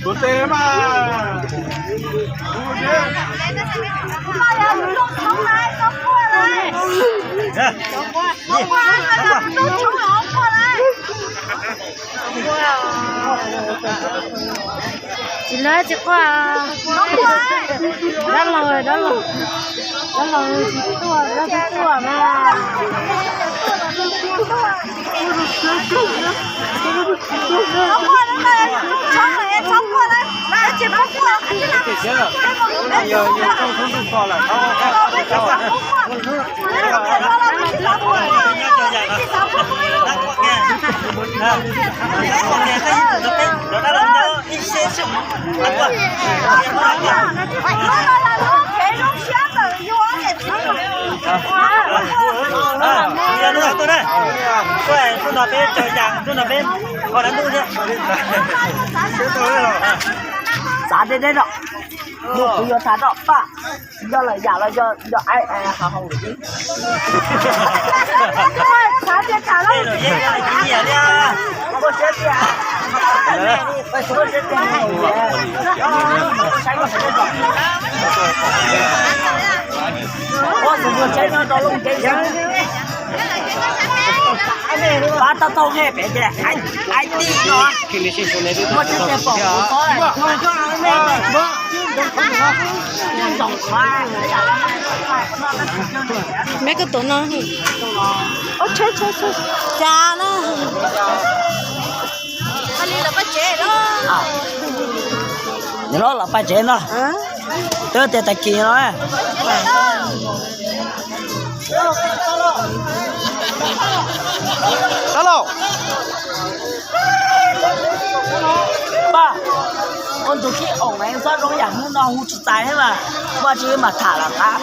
Tus tes mas. Tsis lawv tsis quaj. Dab laug, dab laug, dab laug tsis tuaj, dab laug tsis tuaj mas. Txav deb deb no, yog kuv yuav tham no paj, yog lawm yam los yog hav hau lawm. Pab tau tau nqe pem ces ai tij no. Muaj tseeb tiag pom kuv txhob. Meb koj tus no. Cas na. Nyob los paj tsev no. Twb tias tag kis no. Paj, ua tus khib oom xob zoo yam hnub no hu tsis txais thiab mas, vaj tsis mam tham los qab.